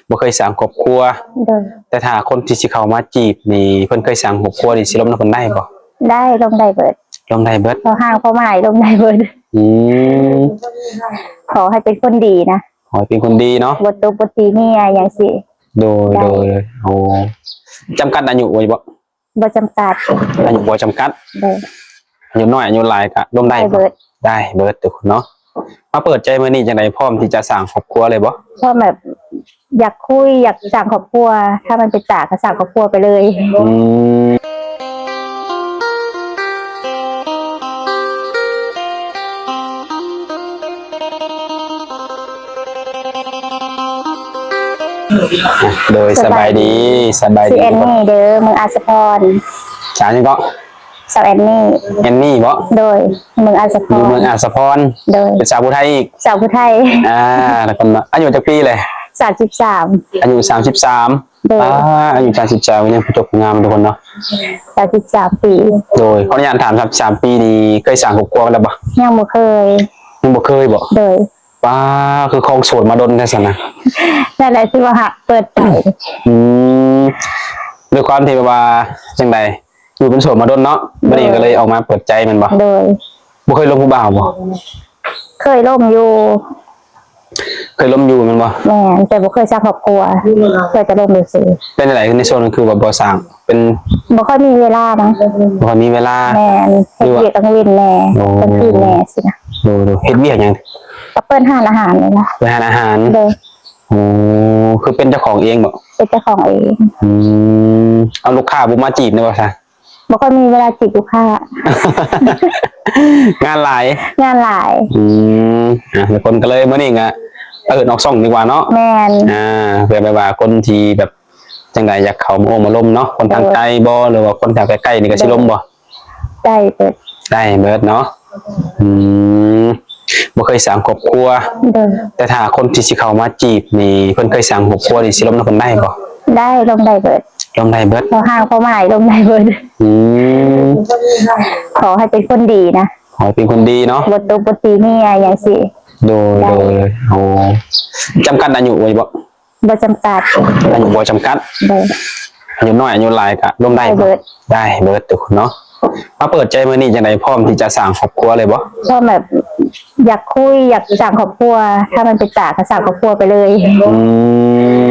ບໍ່ເຄີຍສ້າງຄອບຄົວ. ໂດຍ. ແຕ່ຖ້າຄົນທີ່ຊິເຂົ້າມາຈີບນີ້ ເພິ່ນເຄີຍສ້າງຄອບຄົວນີ້ ຊິລົມນຳເພິ່ນໄດ້ບໍ່? ໄດ້ ລົມໄດ້ເບິດ. ລົມໄດ້ເບິດ. ພໍຮ່າງພໍໝາຍ ລົມໄດ້ເບິດ. ອືມ ຂໍໃຫ້ເປັນຄົນດີນະ. ຂໍໃຫ້ເປັນຄົນດີເນາະ. ບໍ່ຕົບບໍ່ຕີເມຍຫຍັງຊີ້. ໂດຍ ໄດ້. ໂດຍ. ໂອ້ ຈຳກັດອາຍຸໄວ້ບໍ່? ບໍ່ຈຳກັດ. ອາຍຸບໍ່ຈຳກັດ. ໂດຍ. ອາຍຸນ້ອຍອາຍຸຫຼາຍກະລົມໄດ້. ໄດ້ເບິດ. ໄດ້ເບິດທຸກຄົນເນາະ. ມາເປີດໃຈມື້ນີ້ຈັ່ງໃດ? ພ້ອມທີ່ຈະສ້າງຄອບຄົວເລີຍບໍ່? ພ້ອມແບບຢາກຄຸຍ ຢາກສ້າງຄອບຄົວ. ຖ້າມັນເປັນຕາກະສ້າງຄອບຄົວໄປເລີຍ. ອືມ. ໂດຍ ສະບາຍດີ. ສະບາຍດີ. ຊື່ແອນນີເດີ ເມືອງອາດສະພອນ. ສາວຫຍັງເກາະ? ສາວແອນນີ. ແອນນີບໍ? ໂດຍ ເມືອງອາດສະພອນ. ຢູ່ເມືອງອາດສະພອນ. ໂດຍ. ເປັນສາວຜູ້ໄທອີກ? ສາວຜູ້ໄທ. ອ່າ ແລ້ວກໍອາຍຸຈັກປີແຫຼະ? ສາມສິບສາມ. ອາຍຸສາມສິບສາມ. ໂດຍ. ອ່າ ອາຍຸສາມສິບສາມ ກໍຍັງຜູ້ຈົບຜູ້ງາມທຸກຄົນເນາະ. ສາມສິບສາມປີ. ໂດຍ. ຂໍອະນຸຍາດຖາມ ສາມສິບສາມປີນີ້ ເຄີຍສ້າງຄອບຄົວກັນແລ້ວບໍ່? ຍັງບໍ່ເຄີຍ. ຍັງບໍ່ເຄີຍບໍ? ໂດຍ. ປ້າ ຄືຄອງໂສດມາດົນແທ້ຊັ້ນນະ. ນັ້ນແຫຼະ ຊິວ່າຫາເປີດໃຈ. ອືມ ດ້ວຍຄວາມທີ່ແບບວ່າ ຈັ່ງໃດ ຢູ່ເປັນໂສດມາດົນເນາະ. ໂດຍ. ບັດນີ້ກໍເລີຍອອກມາເປີດໃຈແມ່ນບໍ່? ໂດຍ. ບໍ່ເຄີຍລົມຜູ້ບ່າວບໍ່? ເຄີຍລົມຢູ່. ເຄີຍລົມຢູ່ແມ່ນບໍ່? ແມ່ນ ແຕ່ບໍ່ເຄີຍສ້າງຄອບຄົວ ເຄີຍແຕ່ລົມຊື່ໆ. ເປັນຈັ່ງໃດໃນຊ່ວງນັ້ນ ຄືວ່າບໍ່ສ້າງ? ເປັນ ບໍ່ຄ່ອຍມີເວລານະ. ບໍ່ຄ່ອຍມີເວລາ. ແມ່ນ. ເຮັດວຽກກາງເວັນແດ່ ກາງຄືນແດ່ຊີ້ນະ. ໂດຍໆ. ເຮັດວຽກຫຍັງ? ກໍເປີດຮ້ານອາຫານນີ້ລະ. ເປີດຮ້ານອາຫານ. ໂດຍ. ໂອ້ ຄືເປັນເຈົ້າຂອງເອງບໍ? ເປັນເຈົ້າຂອງເອງ. ອືມ ເອົາລູກຄ້າບໍ່ມາຈີບແນ່ບໍຊະ? ບໍ່ຄ່ອຍມີເວລາຈີບລູກຄ້າ. ງານຫຼາຍ. ງານຫຼາຍ. ອືມ ອ່າ ທຸກຄົນກໍເລີຍ ມື້ນີ້ກະເອີ້ນອອກຊ່ອງດີກວ່າເນາະ. ແມ່ນ. ອ່າ ເພື່ອແບບວ່າຄົນທີ່ແບບ ຈັ່ງໃດ ຢາກເຂົ້າມາໂອ້ມາລົມເນາະ ຄົນທາງໄກບໍ ຫຼືວ່າຄົນທາງໃກ້ໆນີ້ກໍຊິລົມບໍ? ໄດ້ເບິດ. ໄດ້ເບິດເນາະ. ອືມ ບໍ່ເຄີຍສ້າງຄອບຄົວ. ໂດຍ. ແຕ່ຖ້າຄົນທີ່ຊິເຂົ້າມາຈີບນີ້ ເພິ່ນເຄີຍສ້າງຄອບຄົວນີ້ ຊິລົມນຳເພິ່ນໄດ້ບໍ່? ໄດ້ ລົມໄດ້ເບິດ. ລົມໄດ້ເບິດ. ພໍຮ່າງພໍໝາຍ ລົມໄດ້ເບິດ. ອືມ ຂໍໃຫ້ເປັນຄົນດີນະ. ຂໍໃຫ້ເປັນຄົນດີເນາະ. ບໍ່ຕົບບໍ່ຕີເມຍຫຍັງຊີ້. ໂດຍ ໄດ້. ໂດຍ. ໂອ້ ຈຳກັດອາຍຸໄວ້ບໍ່? ບໍ່ຈຳກັດ. ອາຍຸບໍ່ຈຳກັດ. ໂດຍ. ອາຍຸນ້ອຍອາຍຸຫຼາຍກະລົມໄດ້. ໄດ້ເບິດ. ໄດ້ເບິດທຸກຄົນເນາະ. ມາເປີດໃຈມື້ນີ້ຈັ່ງໃດ? ພ້ອມທີ່ຈະສ້າງຄອບຄົວເລີຍບໍ່? ພ້ອມແບບຢາກຄຸຍ ຢາກສ້າງຄອບຄົວ. ຖ້າມັນເປັນຕາກະສ້າງຄອບຄົວໄປເລີຍ. ອື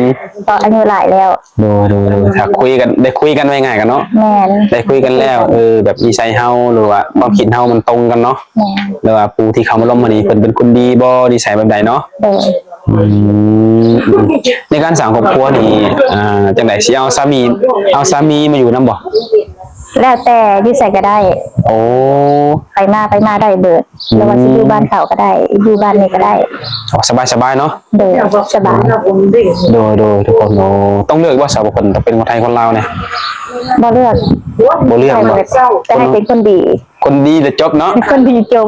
ມ ເພາະອາຍຸຫຼາຍແລ້ວ. ໂດຍ ໂດຍ ໂດຍ. ຖ້າຄຸຍກັນ ໄດ້ຄຸຍກັນ ເວົ້າງ່າຍກັນເນາະ. ແມ່ນ. ໄດ້ຄຸຍກັນແລ້ວ ເອີ ແບບນິໄສເຮົາ ຫຼືວ່າຄວາມຄິດເຮົາມັນຕົງກັນເນາະ. ແມ່ນ. ຫຼືວ່າຜູ້ທີ່ເຂົ້າມາລົມມື້ນີ້ ເພິ່ນເປັນຄົນດີບໍ່ ນິໄສແບບໃດເນາະ? ໂດຍ. ອືມ ໃນການສ້າງຄອບຄົວນີ້ ອ່າ ຈັ່ງໃດ ຊິເອົາສາມີ ເອົາສາມີມາຢູ່ນຳບໍ່? ແລ້ວແຕ່ ຢູ່ໃສກໍໄດ້. ໂອ້ ໄປມາ ໄປມາໄດ້ເບິດ. ອືມ ແຕ່ວ່າຊິຢູ່ບ້ານເຂົາກໍໄດ້ ຢູ່ບ້ານນີ້ກໍໄດ້. ອໍ ສະບາຍໆເນາະ. ໂດຍ ສະບາຍ. ໂດຍ ໂດຍ ທຸກຄົນ. ໂອ້ ຕ້ອງເລືອກບໍ່ ສາວບຸກຄົນ ຕ້ອງເປັນຄົນໄທຄົນລາວແດ່? ບໍ່ເລືອກ. ບໍ່ເລືອກ. ບໍ່ ແຕ່ໃຫ້ເປັນຄົນດີ. ຄົນດີແລ້ວຈົບເນາະ. ຄົນດີຈົບ.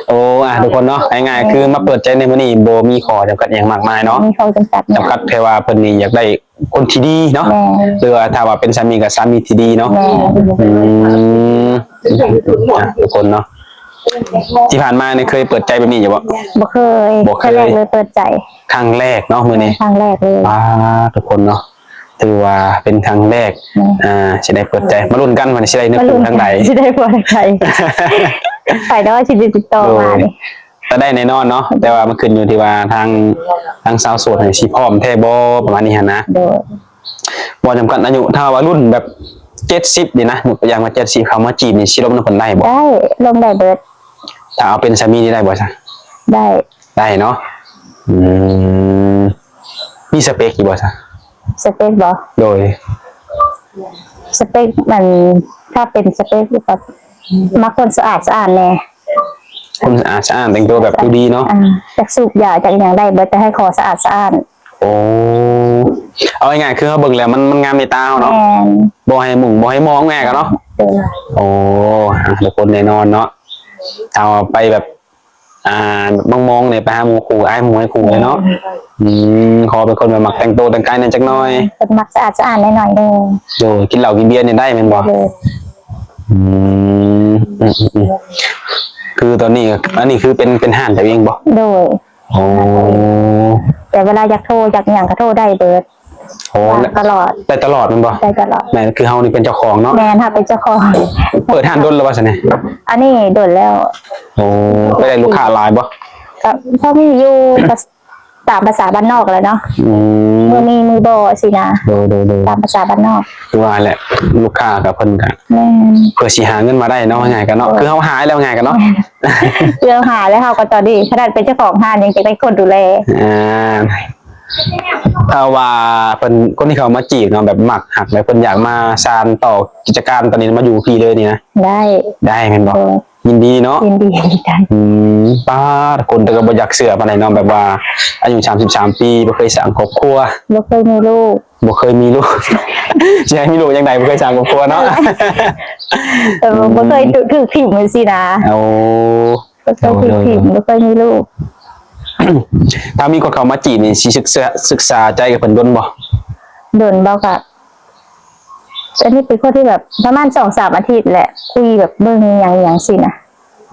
ໂອ້ ອ່າ ທຸກຄົນເນາະ ງ່າຍໆ ຄືມາເປີດໃຈໃນມື້ນີ້ ບໍ່ມີຂໍ້ຈຳກັດຫຍັງມາກມາຍເນາະ. ບໍ່ມີຂໍ້ຈຳກັດຫຍັງ. ຈຳກັດແຄ່ວ່າເພິ່ນນີ້ຢາກໄດ້ຄົນທີ່ດີເນາະ. ແມ່ນ. ຫຼືວ່າຖ້າວ່າເປັນສາມີກໍສາມີທີ່ດີເນາະ. ແມ່ນ. ອືມ ອ່າ ທຸກຄົນເນາະ ທີ່ຜ່ານມານີ້ເຄີຍເປີດໃຈແບບນີ້ຢູ່ບໍ່? ບໍ່ເຄີຍ. ບໍ່ເຄີຍ. ຄັ້ງແລກເລີຍເປີດໃຈ. ຄັ້ງແລກເນາະ ມື້ນີ້. ຄັ້ງແລກເລີຍ. ອ່າ ທຸກຄົນເນາະ ຖືວ່າເປັນຄັ້ງແລກ. ແມ່ນ. ອ່າ ຊິໄດ້ເປີດໃຈ ມາລຸ້ນກັນວ່າຊິໄດ້ເນື້ອຄູ່ທາງໃດ ຊິໄດ້ຜົວທາງໃດ. ໄປເນາະ ຊິໄດ້ຕິດຕໍ່ມານີ້. ໂດຍ. ກໍໄດ້ແນ່ນອນເນາະ ແຕ່ວ່າມັນຂຶ້ນຢູ່ທີ່ວ່າທາງ ທາງສາວໂສດນີ້ຊິພ້ອມແທ້ບໍ່ ປະມານນີ້ຫັ້ນນະ. ໂດຍ. ບໍ່ຈຳກັດອາຍຸ ຖ້າວ່າລຸ້ນແບບເຈັດສິບນີ້ນະ ຍົກຕົວຢ່າງວ່າເຈັດສິບ ເຂົ້າມາຈີບນີ້ ຊິລົມນຳເພິ່ນໄດ້ບໍ່? ໄດ້ ລົມໄດ້ເບິດ. ຖ້າເອົາເປັນສາມີນີ້ໄດ້ບໍ່ຊະ? ໄດ້. ໄດ້ເນາະ. ອືມ ມີສະເປັກຢູ່ບໍ່ຊະ? ສະເປັກບໍ່? ໂດຍ. ສະເປັກມັນ ຖ້າເປັນສະເປັກກໍມັກຄົນສະອາດສະອ້ານແດ່. ຄົນສະອາດສະອ້ານ ແຕ່ງຕົວແບບດູດີເນາະ. ອ່າ ຈັກສູບຢາ ຈັກອີ່ຫຍັງໄດ້ເບິດ ແຕ່ໃຫ້ຂໍສະອາດສະອ້ານ. ໂອ້ ເອົາງ່າຍໆ ຄືເຮົາເບິ່ງແລ້ວມັນ ມັນງາມໃນຕາເຮົາເນາະ. ແມ່ນ. ບໍ່ໃຫ້ໝຸ່ງ ບໍ່ໃຫ້ມອງແມ່ນກັນເນາະ. ໂດຍ. ໂອ້ ອ່າ ທຸກຄົນແນ່ນອນເນາະ ເອົາໄປແບບ ອ່າ ມອງໆ ນີ້ໄປຫາໝູ່ຄູ່ ອ້າຍໝູ່ອ້າຍຄູ່ເລີຍເນາະ. ແມ່ນ. ອືມ ຂໍເປັນຄົນແບບມັກແຕ່ງໂຕແຕ່ງກາຍແດ່ຈັກໜ້ອຍ. ເພິ່ນມັກສະອາດສະອ້ານແດ່ໜ້ອຍໜຶ່ງ. ໂດຍ. ກິນເຫຼົ້າກິນເບຍນີ້ໄດ້ແມ່ນບໍ່? ໂດຍ. ອືມ ອືມໆ ຄືຕອນນີ້ ອັນນີ້ຄືເປັນ ເປັນຮ້ານເຈົ້າເອງບໍ່? ໂດຍ. ໂອ້ ແຕ່ເວລາຢາກໂທຢາກຫຍັງກໍໂທໄດ້ເບີດ. ໂອ້ ວ່າງຕະຫຼອດ ໄດ້ຕະຫຼອດແມ່ນບໍ່? ໄດ້ຕະຫຼອດ. ແມ່ນ ຄືເຮົານີ້ເປັນເຈົ້າຂອງເນາະ. ແມ່ນ ເຮົາເປັນເຈົ້າຂອງ. ເປີດຮ້ານດົນແລ້ວບໍ່ຊັ້ນນີ້? ອັນນີ້ດົນແລ້ວ. ໂອ້ ໄປໄດ້ລູກຄ້າຫຼາຍບໍ່? ກໍພໍມີຢູ່ ກໍຕາມພາສາບ້ານນອກແຫຼະເນາະ. ອືມ ມື້ມີມື້ບໍ່ຊີ້ນະ. ໂດຍໆໆ ຕາມພາສາບ້ານນອກ. ຄືວ່າແຫຼະ ລູກຄ້າກໍເພິ່ນກໍ ແມ່ນ ເພື່ອຊິຫາເງິນມາໄດ້ເນາະ ງ່າຍກັນເນາະ. ໂດຍ ຄືເຮົາຫາແລ້ວງ່າຍກັນເນາະ. ແມ່ນ ຄືເຮົາຫາແລ້ວເຮົາກໍຕໍ່ດີ ຂະໜາດເປັນເຈົ້າຂອງຮ້ານຍັງຈະໄດ້ຄົນດູແລ. ອ່າ ຖ້າວ່າເພິ່ນ ຄົນທີ່ເຂົ້າມາຈີບເນາະ ແບບມັກຮັກ ແລ້ວເພິ່ນຢາກມາສານຕໍ່ກິດຈະການຕອນນີ້ ມາຢູ່ພີ້ເລີຍນີ້ນະ? ໄດ້ ໄດ້ແມ່ນບໍ່? ໂດຍ ຍິນດີເນາະ. ຍິນດີ ດີໃຈ. ອືມ ປາດ ຄົນແຕ່ກໍບໍ່ຢາກເຊື່ອປານໃດເນາະ ແບບວ່າອາຍຸສາມສິບສາມປີ ບໍ່ເຄີຍສ້າງຄອບຄົວ ບໍ່ເຄີຍມີລູກ ບໍ່ເຄີຍມີລູກ ຊິໃຫ້ມີລູກຈັ່ງໃດ ບໍ່ເຄີຍສ້າງຄອບຄົວເນາະ. ເອີ ບໍ່ເຄີຍຖືກ ຖືກຖິ້ມຈັ່ງຊີ້ນະ. ໂອ້ ບໍ່ເຄີຍຖືກຖິ້ມ ໂດຍໆໆ ບໍ່ເຄີຍມີລູກ. ຖ້າມີຄົນເຂົ້າມາຈີບນີ້ ຊິສຶກສາ ສຶກສາໃຈກັບເພິ່ນດົນບໍ່? ດົນບໍ່? ກະ ອັນນີ້ເປັນຄົນທີ່ແບບປະມານສອງສາມອາທິດແຫຼະ ຄຸຍແບບເບິ່ງຫຍັງ ຫຍັງຊີ້ນະ.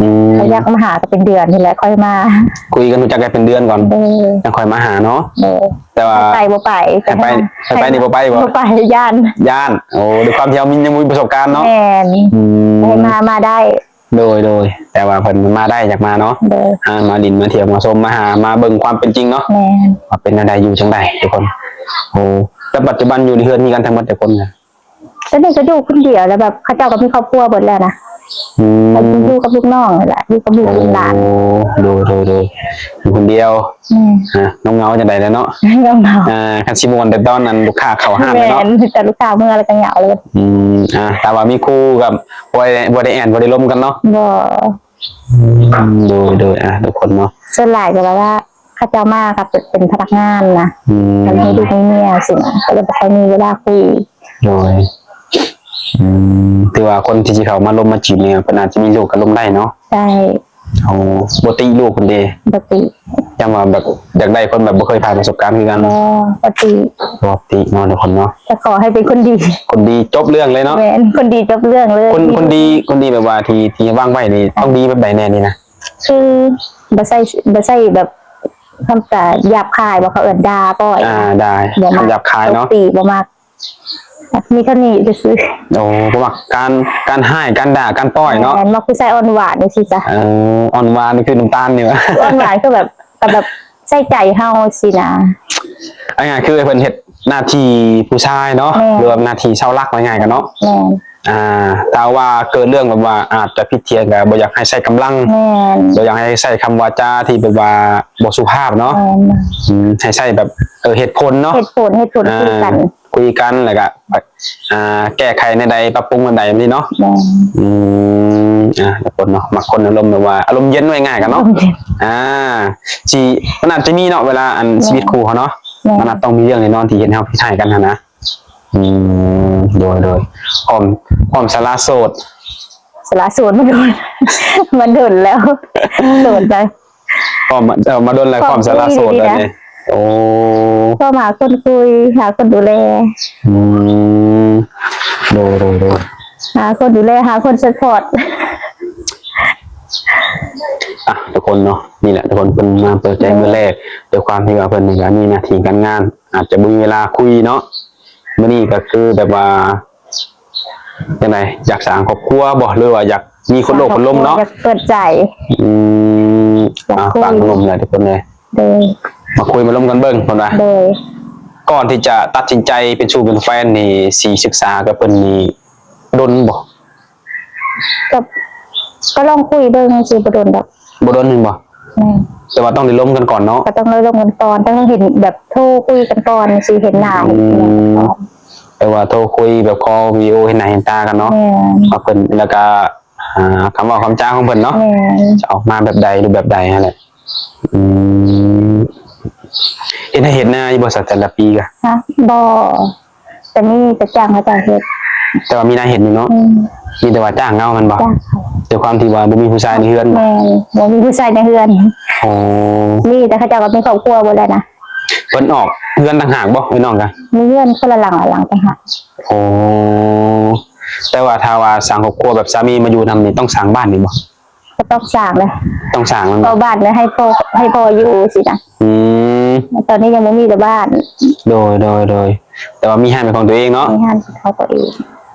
ອືມ ກໍຢາກມາຫາກໍເປັນເດືອນພຸ້ນແຫຼະຄ່ອຍມາ. ຄຸຍກັນ ຮູ້ຈັກກັນເປັນເດືອນກ່ອນ ໂດຍ ຈັ່ງຄ່ອຍມາຫາເນາະ. ໂດຍ ແຕ່ວ່າໃຫ້ໄປບໍ່ໄປ ໃຫ້ໄປ ໃຫ້ໄປນີ້ບໍ່ໄປບໍ່? ບໍ່ໄປ ຢ້ານ ຢ້ານ. ໂອ້ ດ້ວຍຄວາມທີ່ເຮົາມີ ຍັງບໍ່ມີປະສົບການເນາະ. ແມ່ນ. ອືມ ໃຫ້ມາ ມາໄດ້. ໂດຍໆ ແຕ່ວ່າເພິ່ນມາໄດ້ ຢາກມາເນາະ. ໂດຍ ອ່າ ມາຫຼິ້ນ ມາທ່ຽວ ມາຊົມ ມາຫາ ມາເບິ່ງຄວາມເປັນຈິງເນາະ. ແມ່ນ. ວ່າເປັນແນວໃດ ຢູ່ຈັ່ງໃດທຸກຄົນ. ໂອ້ ແລ້ວປັດຈຸບັນຢູ່ໃນເຮືອນມີກັນທັງໝົດຈັກຄົນ? ຕອນນີ້ກໍຢູ່ຄົນດຽວ ແລ້ວແບບເຂົາເຈົ້າກໍມີຄອບຄົວເບິດແລ້ວນະ. ອືມ ກໍຢູ່ກັບລູກນ້ອງນີ້ແຫຼະ ຢູ່ກັບລູກ ໂອ້ ຫຼານ. ໂດຍໆໆ ຢູ່ຄົນດຽວ. ອືມ ອ່າ ເຫງົາໆ ຈັ່ງໃດແຫຼະເນາະ. ເຫງົາໆ ອ່າ ຄັນຊິມ່ວນແຕ່ຕອນນັ້ນລູກຄ້າເຂົ້າຮ້ານແລ້ວເນາະ. ແມ່ນ ມີແຕ່ລູກຄ້າເມືອແລ້ວກໍເຫງົາເລີຍ. ອືມ ອ່າ ຖ້າວ່າມີຄູ່ກໍບໍ່ໄດ້ ບໍ່ໄດ້ແອ່ນ ບໍ່ໄດ້ລົມກັນເນາະ. ບໍ່. ອືມ ໂດຍໆ ອ່າ ທຸກຄົນເນາະ ສ່ວນຫຼາຍກໍແບບວ່າເຂົາເຈົ້າມາກໍເປັນ ເປັນພະນັກງານນະ. ອືມ ກໍມີລູກມີເມຍຊີ້ນະ ກໍເລີຍບໍ່ຄ່ອຍມີເວລາຄຸຍ. ໂດຍ ອືມ ຖືວ່າຄົນທີ່ຊິເຂົ້າມາລົມມາຈີບນີ້ ເພິ່ນອາດຈະມີລູກກໍລົມໄດ້ເນາະ. ໃຊ່. ໂອ້ ບໍ່ຕິລູກເພິ່ນເດ? ບໍ່ຕິ. ຢ້ານວ່າແບບຢາກໄດ້ຄົນແບບບໍ່ເຄີຍຜ່ານປະສົບການຄືກັນ. ບໍ່ ບໍ່ຕິ. ບໍ່ຕິເນາະ ທຸກຄົນເນາະ. ແຕ່ຂໍໃຫ້ເປັນຄົນດີ ຄົນດີຈົບເລື່ອງເລີຍເນາະ. ແມ່ນ ຄົນດີຈົບເລື່ອງເລີຍ. ຄົນ ຄົນດີ ຄົນດີແບບວ່າທີ່ ທີ່ວາງໄວ້ນີ້ ຕ້ອງດີແບບໃດແດ່ນີ້ນະ? ຄືບໍ່ໃຊ້ ບໍ່ໃຊ້ແບບ ຄຳກະຫຍາບຄາຍບໍ່ ເຂົາເອີ້ນດ່າປ້ອຍ. ອ່າ ດ່າ ບໍ່ມັກ ຄຳຫຍາບຄາຍເນາະ ຕົບຕີບໍ່ມັກ ມີເທົ່ານີ້ຊື່ໆ. ໂອ້ ບໍ່ມັກການ ການຮ້າຍ ການດ່າ ການປ້ອຍເນາະ. ແມ່ນ ມັກຜູ້ຊາຍອ່ອນຫວານຈັ່ງຊີ້ຊະ. ເອີ ອ່ອນຫວານຄືນ້ຳຕານນີ້ຫວາ? ອ່ອນຫວານຄືແບບ ກໍແບບໃສ່ໃຈເຮົາຊີ້ນະ. ເອົາງ່າຍໆ ຄືເພິ່ນເຮັດໜ້າທີ່ຜູ້ຊາຍເນາະ. ແມ່ນ. ຫຼືວ່າໜ້າທີ່ເສົາຫຼັກ ເວົ້າງ່າຍໆກັນເນາະ. ແມ່ນ. ອ່າ ຖ້າວ່າເກີດເລື່ອງແບບວ່າອາດຈະຜິດຖຽງ ກໍບໍ່ຢາກໃຫ້ໃຊ້ກຳລັງ. ແມ່ນ. ບໍ່ຢາກໃຫ້ໃຊ້ຄຳວາຈາທີ່ແບບວ່າບໍ່ສຸພາບເນາະ. ແມ່ນ. ອືມ ໃຫ້ໃຊ້ແບບ ເອີ ເຫດຜົນເນາະ. ເຫດຜົນ ເຫດຜົນ ອ່າ ຄຸຍກັນ ຄຸຍກັນ ແລ້ວກໍ ອ່າ ແກ້ໄຂແນວໃດ ປັບປຸງແນວໃດແບບນີ້ເນາະ. ແມ່ນ. ອືມ ອ່າ ທຸກຄົນເນາະ ມັກຄົນອາລົມແບບວ່າອາລົມເຢັນ ເວົ້າງ່າຍໆກັນເນາະ. ອາ ຊິ ມັນອາດຈະມີເນາະ ເວລາອັນ ແມ່ນ ຊີວິດຄູ່ເຮົາເນາະ. ແມ່ນ. ມັນອາດຕ້ອງມີເລື່ອງແນ່ນອນທີ່ເຮັດໃຫ້ເຮົາຜິດໃຫ້ກັນຫັ້ນນະ. ອືມ ໂດຍໆ ພ້ອມ ພ້ອມສະຫຼະໂສດ ສະຫຼະໂສດມາດົນ ມາດົນແລ້ວ ໂສດໄດ໋. ພ້ອມ ເອີ ມາດົນແລ້ວ ພ້ອມ ພ້ອມສະຫຼະໂສດແລ້ວນີ້. ໂອ້ ພ້ອມຫາຄົນຄຸຍ ຫາຄົນດູແລ. ອືມ ໂດຍໆໆ ຫາຄົນດູແລ ຫາຄົນຊັບພອດ. ອ່ະ ທຸກຄົນເນາະ ນີ້ແຫຼະ ທຸກຄົນ ເພິ່ນມາເປີດໃຈມື້ແລກ ດ້ວຍຄວາມທີ່ວ່າເພິ່ນນີ້ກໍມີໜ້າທີ່ການງານ ອາດຈະບໍ່ມີເວລາຄຸຍເນາະ. ມື້ນີ້ກໍຄືແບບວ່າ ຈັ່ງໃດ ຢາກສ້າງຄອບຄົວບໍ່ ຫຼືວ່າຢາກມີຄົນໂອ້ຄົນລົມເນາະ? ຢາກເປີດໃຈ. ອືມ ຢາກ ອ່າ ຄຸຍ ຟັງໜຸ່ມແຫຼະທຸກຄົນເອີຍ. ໂດຍ ມາຄຸຍມາລົມກັນເບິ່ງເພິ່ນວ່າ. ໂດຍ ກ່ອນທີ່ຈະຕັດສິນໃຈເປັນຊູ່ເປັນແຟນນີ້ ຊິສຶກສາກັບເພິ່ນນີ້ດົນບໍ່? ກໍ ກໍລອງຄຸຍເບິ່ງ ຊິບໍ່ດົນດອກ. ບໍ່ດົນແມ່ນບໍ່? ແມ່ນ. ແຕ່ວ່າຕ້ອງໄດ້ລົມກັນກ່ອນເນາະ? ກໍຕ້ອງໄດ້ລົມກັນກ່ອນ ຕ້ອງເຫັນແບບໂທຄຸຍກັນກ່ອນ ຊິເຫັນໜ້າ ອືມ ເຫັນຫຍັງກັນກ່ອນ. ແຕ່ວ່າໂທຄຸຍແບບຄໍວິດີໂອເຫັນໜ້າເຫັນຕາກັນເນາະ. ແມ່ນ. ວ່າເພິ່ນ ແລ້ວກໍ ອ່າ ຄຳເວົ້າຄຳຈາຂອງເພິ່ນເນາະ. ແມ່ນ. ຈະອອກມາແບບໃດ ຮູບແບບໃດຫັ້ນແຫຼະ. ອືມ ເຮັດໄຮ່ເຮັດນາຢູ່ບໍ່ ແຕ່ລະປີກະ? ຮະ? ບໍ່. ແຕ່ມີ ແຕ່ຈ້າງເຂົາເຈົ້າເຮັດ. ແຕ່ວ່າມີນາເຮັດຢູ່ເນາະ. ອືມ ມີແຕ່ວ່າຈ້າງເອົາແມ່ນບໍ່? ຈ້າງເຂົາ. ດ້ວຍຄວາມທີ່ວ່າບໍ່ມີຜູ້ຊາຍໃນເຮືອນ. ແມ່ນ ບໍ່ມີຜູ້ຊາຍໃນເຮືອນ. ໂອ້ ມີ ແຕ່ເຂົາເຈົ້າກໍມີຄອບຄົວເບິດແລ້ວນະ. ເພິ່ນອອກເຮືອນຕ່າງຫາກບໍ່ ເອື້ອຍນ້ອງກະ? ມີເຮືອນຄົນລະຫຼັງ ລະຫຼັງຕ່າງຫາກ. ໂອ້ ແຕ່ວ່າຖ້າວ່າສ້າງຄອບຄົວແບບສາມີມາຢູ່ນຳນີ້ ຕ້ອງສ້າງບ້ານນີ້ບໍ່? ກໍຕ້ອງສ້າງແຫຼະ ຕ້ອງສ້າງແມ່ນບໍ່? ເພາະບ້ານໃຫ້ພໍ່ ໃຫ້ພໍ່ຢູ່ຊີ້ນະ. ອືມ ຕອນນີ້ຍັງບໍ່ມີແຕ່ບ້ານ. ໂດຍ ໂດຍ ໂດຍ. ແຕ່ວ່າມີຮ້ານເປັນຂອງຕົວເອງເນາະ? ມີຮ້ານເປັນຂອງຕົວເອງ.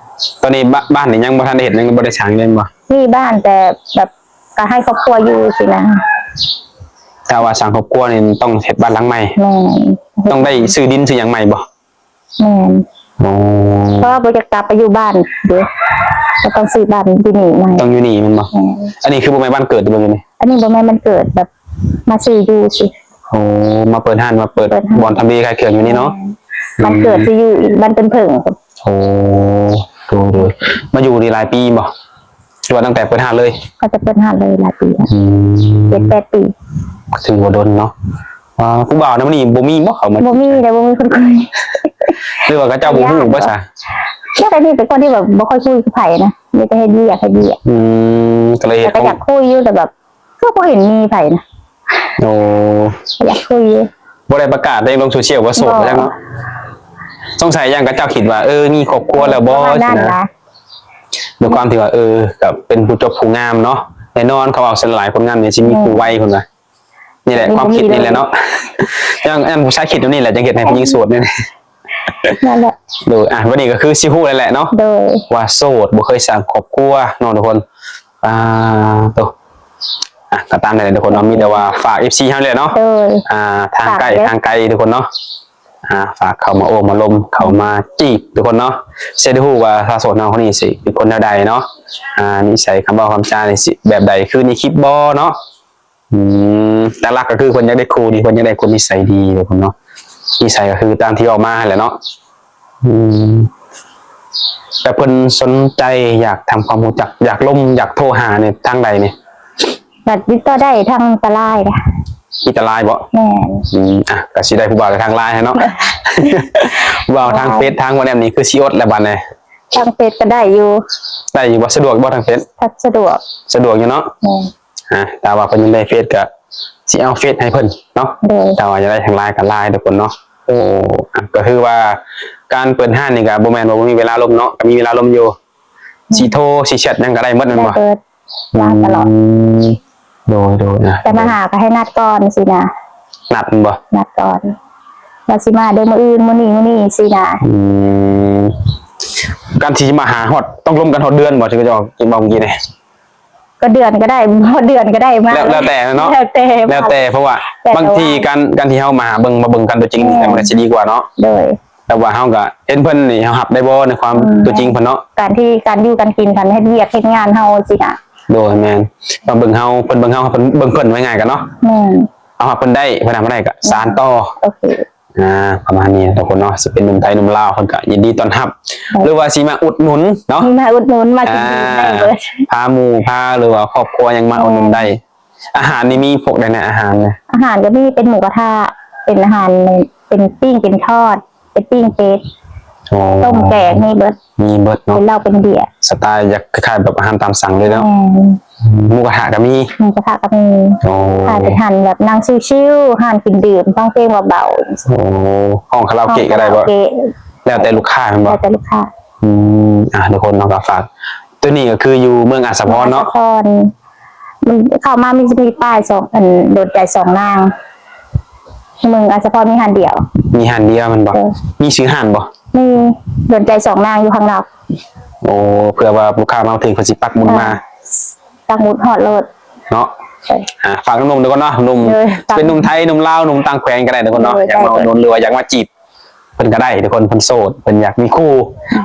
ຕອນນີ້ບ້ານ ບ້ານນີ້ຍັງບໍ່ທັນໄດ້ເຮັດ ຍັງບໍ່ໄດ້ສ້າງແມ່ນບໍ່? ມີບ້ານ ແຕ່ແບບກໍໃຫ້ຄອບຄົວຢູ່ຊີ້ນະ. ຖ້າວ່າສ້າງຄອບຄົວນີ້ຕ້ອງເຮັດບ້ານຫຼັງໃໝ່. ແມ່ນ. ຕ້ອງໄດ້ຊື້ດິນຊື້ຫຍັງໃໝ່ບໍ່? ແມ່ນ. ໂອ້ ເພາະວ່າບໍ່ຢາກກັບໄປຢູ່ບ້ານເດ້ ກໍຕ້ອງຊື້ບ້ານຢູ່ນີ້ໃໝ່. ຕ້ອງຢູ່ນີ້ແມ່ນບໍ່? ແມ່ນ. ອັນນີ້ຄືບໍ່ແມ່ນບ້ານເກີດເບິ່ງນີ້? ອັນນີ້ບໍ່ແມ່ນບ້ານເກີດ ແບບມາຊື້ຢູ່ຊີ້. ໂອ້ ມາເປີດຮ້ານ ມາເປີດ ເປີດຮ້ານ ບ່ອນທຳເລຂາຍເຄື່ອງຢູ່ນີ້ເນາະ? ແມ່ນ. ອືມ ບ້ານເກີດຊິຢູ່ບ້ານເປັນເຜິ້ງ. ໂອ້ ໂດຍ ໂດຍ. ມາຢູ່ນີ້ຫຼາຍປີບໍ່? ຫຼືວ່າຕັ້ງແຕ່ເປີດຮ້ານເລີຍ? ກໍຈະເປີດຮ້ານເລີຍຫຼາຍປີແລ້ວ. ອືມ ເຈັດແປດປີ. ຖືວ່າດົນເນາະ. ອ່າ ຜູ້ບ່າວນຳນີ້ບໍ່ມີບໍ່ເຂົ້າມາ? ບໍ່ມີເດ້ ບໍ່ມີຄົນຄຸຍ. ຫຼືວ່າເຂົາເຈົ້າບໍ່ຮູ້ບໍ່ຊະ? ແລ້ວກໍນີ້ເປັນຄົນທີ່ແບບບໍ່ຄ່ອຍຄຸຍກັບໃຜນະ ມີແຕ່ເຮັດວຽກ ເຮັດວຽກ. ອືມ ກໍເລີຍເຮັດ ແຕ່ກໍຢາກຄຸຍຢູ່ ແຕ່ແບບ ຄືບໍ່ເຫັນມີໃຜນະ. ໂອ້ ຢາກຄຸຍຢູ່. ບໍ່ໄດ້ປະກາດໃນລົງໂຊຊຽວວ່າໂສດ ບໍ່ ວ່າຈັ່ງເນາະ. ສົງໄສຢ້ານເຂົາເຈົ້າຄິດວ່າ ເອີ ມີຄອບຄົວແລ້ວບໍ່ ປະມານນັ້ນນະ. ດ້ວຍຄວາມທີ່ວ່າ ເອີ ກໍເປັນຜູ້ຈົບຜູ້ງາມເນາະ ແນ່ນອນ ເຂົາເວົ້າສ່ວນຫຼາຍຄົນງາມນີ້ຊິມີ ອືມ ຄູ່ໄວເພິ່ນວ່າ. ນີ້ແຫຼະ ຄວາມຄິດນີ້ແຫຼະເນາະ. ຢ່າງອັນຜູ້ຊາຍຄິດແນວນີ້ແຫຼະ ຈັ່ງເຮັດໃຫ້ຜູ້ຍິງໂສດນີ້. ນັ້ນແຫຼະ. ໂດຍ ອ່ະ ວັນນີ້ກໍຄືຊິຮູ້ແລ້ວແຫຼະເນາະ ໂດຍ ວ່າໂສດ ບໍ່ເຄີຍສ້າງຄອບຄົວເນາະທຸກຄົນ. ອ່າ ໂຕ ອ່ະ ກໍຕາມນັ້ນແຫຼະທຸກຄົນເນາະ ມີແຕ່ວ່າຝາກເອັຟຊີເຮົາແຫຼະເນາະ ໂດຍ ອ່າ ທາງໃກ້ ຝາກເດີ ທາງໄກທຸກຄົນເນາະ. ອ່າ ຝາກເຂົ້າມາໂອ້ມາລົມ ເຂົ້າມາຈີບທຸກຄົນເນາະ. ຊິໄດ້ຮູ້ວ່າສາວໂສດເຮົາຄົນນີ້ຊິເປັນຄົນແນວໃດເນາະ ອ່າ ນິໄສ ຄຳເວົ້າຄຳຈານີ້ຊິແບບໃດ ຄືໃນຄລິບບໍ່ເນາະ. ອືມ ຫຼັກໆກໍຄືເພິ່ນຢາກໄດ້ຄູ່ນີ້ ເພິ່ນຢາກໄດ້ຄົນນິໄສດີເດ້ເພິ່ນເນາະ ນິໄສກໍຄືຕາມທີ່ເວົ້າມາຫັ້ນແຫຼະເນາະ. ອືມ ແຕ່ເພິ່ນສົນໃຈຢາກທຳຄວາມຮູ້ຈັກ ຢາກລົມ ຢາກໂທຫານີ້ທາງໃດນີ້? ກໍຕິດຕໍ່ໄດ້ທາງຕະລາຍນະ. ອີຕະລາຍບໍ່? ແມ່ນ. ອືມ ອ່ະ ກໍຊິໄດ້ຜູ້ບ່າວແຕ່ທາງລາຍຫັ້ນເນາະ ຜູ້ບ່າວທາງເຟສ ທາງວັອດແອັບນີ້ຄືຊິອົດແລ້ວບັດນີ້. ທາງເຟສກໍໄດ້ຢູ່. ໄດ້ຢູ່ບໍ່? ສະດວກບໍ່ທາງເຟສ? ສະດວກ. ສະດວກຢູ່ເນາະ? ແມ່ນ. ອ່າ ຖ້າວ່າເພິ່ນຍັງໄດ້ເຟສກໍຊິເອົາເຟສໃຫ້ເພິ່ນເນາະ ໂດຍ ຖ້າວ່າຢາກໄດ້ທາງລາຍກໍລາຍທຸກຄົນເນາະ. ໂອ້ ອ່ະ ກໍຄືວ່າການເປີດຮ້ານນີ້ກໍບໍ່ແມ່ນວ່າບໍ່ມີເວລາລົມເນາະ ກໍມີເວລາລົມຢູ່ ອືມ ຊິໂທຊິແຊັດຫຍັງກໍໄດ້ໝົດແມ່ນບໍ່? ໄດ້ເບີດ ວ່າງຕະຫຼອດ. ອືມ ໂດຍ ໂດຍ ອ່ະ ແຕ່ມາຫາກໍໃຫ້ນັດກ່ອນຊີ້ນະ. ນັດແມ່ນບໍ່? ນັດກ່ອນ ວ່າຊິມາເດີມື້ອື່ນ ມື້ນີ້ ມື້ນີ້ຊີ້ນະ. ອືມ ການທີ່ມາຫາຮອດ ຕ້ອງລົມກັນຮອດເດືອນບໍ່? ທີ່ເຂົາເຈົ້າເວົ້າເມື່ອກີ້ນີ້ ກໍເດືອນກໍໄດ້ ຮອດເດືອນກໍໄດ້ມາ ແລ້ວ ແລ້ວແຕ່ເນາະ ແລ້ວແຕ່ ແລ້ວແຕ່ ເພາະວ່າ ແຕ່ ບາງທີ ແຕ່ວ່າ ການ ການທີ່ເຮົາມາຫາເບິ່ງ ມາເບິ່ງກັນຕົວຈິງ ອືມ ມັນກໍຊິດີກວ່າເນາະ ໂດຍ ແຕ່ວ່າເຮົາກໍເຫັນເພິ່ນນີ້ ເຮົາຮັບໄດ້ບໍ່ໃນຄວາມ ອືມ ຕົວຈິງເພິ່ນເນາະ ການທີ່ ການຢູ່ການກິນ ການເຮັດວຽກເຮັດງານເຮົາຊີ້ນະ ໂດຍ ແມ່ນ ມາເບິ່ງເຮົາ ເພິ່ນເບິ່ງເຮົາ ເພິ່ນເບິ່ງເພິ່ນ ວ່າງ່າຍກັນເນາະ ແມ່ນ ເຮົາຮັບເພິ່ນໄດ້ ເພິ່ນຮັບເຮົາໄດ້ກໍສານຕໍ່ ໂອເຄ ອ່າ ປະມານນີ້ທຸກຄົນເນາະ ຊິເປັນໜຸ່ມໄທໜຸ່ມລາວ ເພິ່ນກໍຍິນດີຕ້ອນຮັບ ຫຼືວ່າຊິມາອຸດໜູນເນາະ ມາອຸດໜູນ ມາກິນ ອ່າ ໄດ້ເບີດ ພາໝູ່ພາ ຫຼືວ່າຄອບຄົວຫຍັງມາອຸດໜູນໄດ້. ອາຫານນີ້ມີພວກໃດແດ່ ອາຫານນະ? ອາຫານກໍມີເປັນໝູກະທະ ເປັນອາຫານ ເປັນປີ້ງ ເປັນທອດ ເປັນປີ້ງເປັດ ອໍ ຕົ້ມແກງ ມີເບີດ ມີເບີດເນາະ ເປັນເຫຼົ້າເປັນເບຍ ສະໄຕລ໌ຢາກຄ້າຍໆແບບອາຫານຕາມສັ່ງເລີຍເນາະ ແມ່ນ ອືມ ໝູກະທະກໍມີ ໝູກະທະກໍມີ ອໍ ຂາຍເປັນຮ້ານແບບນັ່ງຊິວໆ ຮ້ານກິນດື່ມ ຟັງເພງເບົາໆ ໂອ້ ຮ້ອງຄາຣາໂອເກະກໍໄດ້ບໍ່? ຮ້ອງຄາຣາໂອເກະ ແລ້ວແຕ່ລູກຄ້າແມ່ນບໍ່? ແລ້ວແຕ່ລູກຄ້າ ອືມ ອ່ະ ທຸກຄົນເນາະ ກໍຝາກ ຕົວນີ້ກໍຄືຢູ່ເມືອງອາດສະພອນເນາະ ເມືອງອາດສະພອນ ມັນເຂົ້າມາມີ ມີປ້າຍສອງ ອັນ ດົນໃຈສອງນາງ ເມືອງອາດສະພອນມີຮ້ານດຽວ ມີຮ້ານດຽວແມ່ນບໍ່? ເອີ ມີຊື່ຮ້ານບໍ່? ມີ ດົນໃຈສອງນາງຢູ່ຂ້າງນອກ ໂອ້ ເພື່ອວ່າລູກຄ້າມາບໍ່ຖືກ ເພິ່ນຊິປັກໝຸດມາ ອ່າ ປັກໝຸດຮອດໂລດເນາະ ເອີ ອ່າ ຝາກໜຸ່ມໆ ທຸກຄົນເນາະ ໜຸ່ມ ເອີ ເປັນໜຸ່ມໄທ ໜຸ່ມລາວ ໜຸ່ມຕ່າງແຂວງກໍໄດ້ ທຸກຄົນເນາະ ໂດຍ ຢາກມາອຸດໜູນ ຫຼືວ່າຢາກມາຈີບ ເພິ່ນກໍໄດ້ທຸກຄົນ ເພິ່ນໂສດ ເພິ່ນຢາກມີຄູ່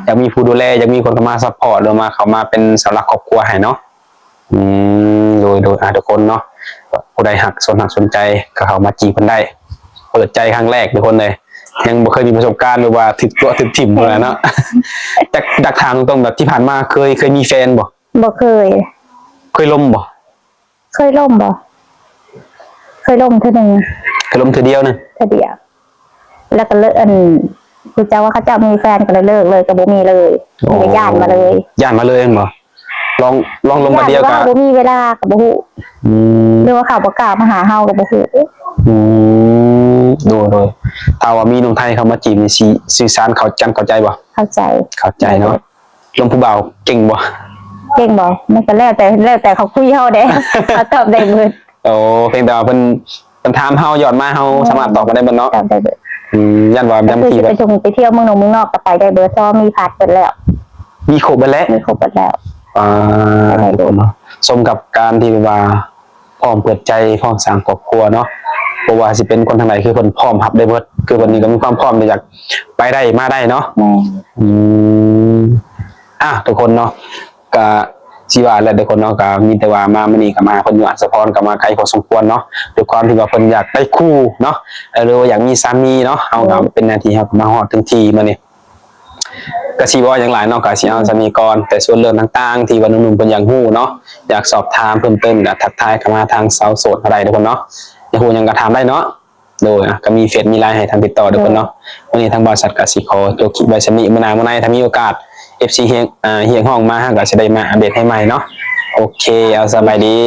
ຢາກມີຜູ້ດູແລ ຢາກມີຄົນເຂົ້າມາຊັບພອດ ຫຼືວ່າເຂົ້າມາເປັນເສົາຫຼັກຄອບຄົວໃຫ້ເນາະ ອືມ ໂດຍ ໂດຍ ອ່າ ທຸກຄົນເນາະ ຜູ້ໃດຮັກ ສົນຮັກສົນໃຈກໍເຂົ້າມາຈີບເພິ່ນໄດ້ ເປີດໃຈຄັ້ງແລກທຸກຄົນເລີຍ ຍັງບໍ່ເຄີຍມີປະສົບການແບບວ່າຖືກຕົວະຖືກຖິ້ມເທົ່າໃດເນາະ ຢາກ ຢາກຖາມຕົງໆ ແບບທີ່ຜ່ານມາເຄີຍ ເຄີຍມີແຟນບໍ່? ບໍ່ເຄີຍ ເຄີຍລົມບໍ່? ເຄີຍລົມບໍ່? ເຄີຍລົມເທື່ອໜຶ່ງ ເຄີຍລົມເທື່ອດຽວນະ ເທື່ອດຽວ ແລ້ວກໍເລີກ ອັນ ຮູ້ຈັກວ່າເຂົາເຈົ້າມີແຟນ ກໍເລີຍເລີກເລີຍ ກໍບໍ່ມີເລີຍ ໂອ້ ມີແຕ່ຢ້ານມາເລີຍ ຢ້ານມາເລີຍແມ່ນບໍ່? ລອງ ລອງລົມບາດດຽວກໍ ຢ້ານວ່າບໍ່ມີເວລາກໍບໍ່ຮູ້ ອືມ ຫຼືວ່າເຂົາບໍ່ກ້າມາຫາເຮົາກໍບໍ່ຮູ້ ອືມ ໂດຍ ໂດຍ ຖ້າວ່າມີໜຸ່ມໄທເຂົ້າມາຈີບນີ້ ຊິສື່ສານເຂົ້າກັນ ເຂົ້າໃຈບໍ່? ເຂົ້າໃຈ ເຂົ້າໃຈເນາະ ລົມຜູ້ບ່າວເກັ່ງບໍ່? ເກັ່ງບໍ່? ມັນກໍແລ້ວແຕ່ ແລ້ວແຕ່ເຂົາຄຸຍເຮົາເດ້ ເຮົາຕອບໄດ້ເບິດ. ໂອ້ ພຽງແຕ່ວ່າເພິ່ນ ເພິ່ນຖາມເຮົາ ຢອດມາ ເຮົາ ແມ່ນ ສາມາດຕອບມາໄດ້ເບິດເນາະ. ຕອບໄດ້ເບິດ. ອືມ ຢ້ານວ່າ ກໍ ບາງ ຄື ຊິ ໄປທ່ອງ ໄປທ່ຽວເມືອງນອກເມືອງນອກກໍໄປໄດ້ເບິດ ເພາະວ່າມີພາດເບິດແລ້ວ. ມີຄົບເບິດແລ້ວ? ມີຄົບເບິດແລ້ວ. ອ່າ ໄດ້ເບິດ. ສົມກັບການທີ່ແບບວ່າ ພ້ອມເປີດໃຈ ພ້ອມສ້າງຄອບຄົວເນາະ, ບໍ່ວ່າຊິເປັນຄົນທາງໃດ ຄືເພິ່ນພ້ອມຮັບໄດ້ເບິດ, ຄືເພິ່ນນີ້ກໍມີຄວາມພ້ອມທີ່ຢາກໄປໄດ້ມາໄດ້ເນາະ. ແມ່ນ. ອືມ ອ່ະ ທຸກຄົນເນາະ ກະຊິວ່າແຫຼະ ທຸກຄົນເນາະ, ກະມີແຕ່ວ່າມາມື້ນີ້ກໍມາເພິ່ນຢູ່ອັດສະພອນ ກໍມາໄກພໍສົມຄວນເນາະ, ດ້ວຍຄວາມທີ່ວ່າເພິ່ນຢາກໄດ້ຄູ່ເນາະ ເອີ ຫຼືວ່າຢາກມີສາມີເນາະ, ເຮົາກໍ ແມ່ນ ເປັນໜ້າທີ່ເຮົາກໍມາຮອດເຖິງທີ່ມື້ນີ້. ກະຊິບໍ່ຫຍັງຫຼາຍເນາະ, ກະຊິເອົາ ແມ່ນ ສ່ຳນີ້ກ່ອນ. ແຕ່ສ່ວນເລື່ອງຕ່າງໆ ທີ່ວ່າໜຸ່ມໆເພິ່ນຢາກຮູ້ເນາະ, ຢາກສອບຖາມເພີ່ມເຕີມ ກະທັກທາຍເຂົ້າມາທາງສາວໂສດເຮົາໄດ້ເດີທຸກຄົນເນາະ, ຢາກຮູ້ຫຍັງກະຖາມໄດ້ເນາະ. ໂດຍ ອ່ະ ກະມີເຟສມີໄລນ໌ໃຫ້ທ່ານຕິດຕໍ່ເດີທຸກຄົນເນາະ. ໂດຍ ມື້ນີ້ທາງບ່າວສັດກະຊິຂໍຕົວຄລິບໄວ້ສ່ຳນີ້, ມື້ໜ້າມື້ໃນຖ້າມີໂອກາດ ເອັຟຊີ ຮຽກ ອ່າ ຮຽກຮ້ອງມາ ເຮົາກະຊິໄດ້ມາອັບເດດໃຫ້ໃໝ່ເນາະ. ໂອເຄ ເອົາ ສະບາຍດີ.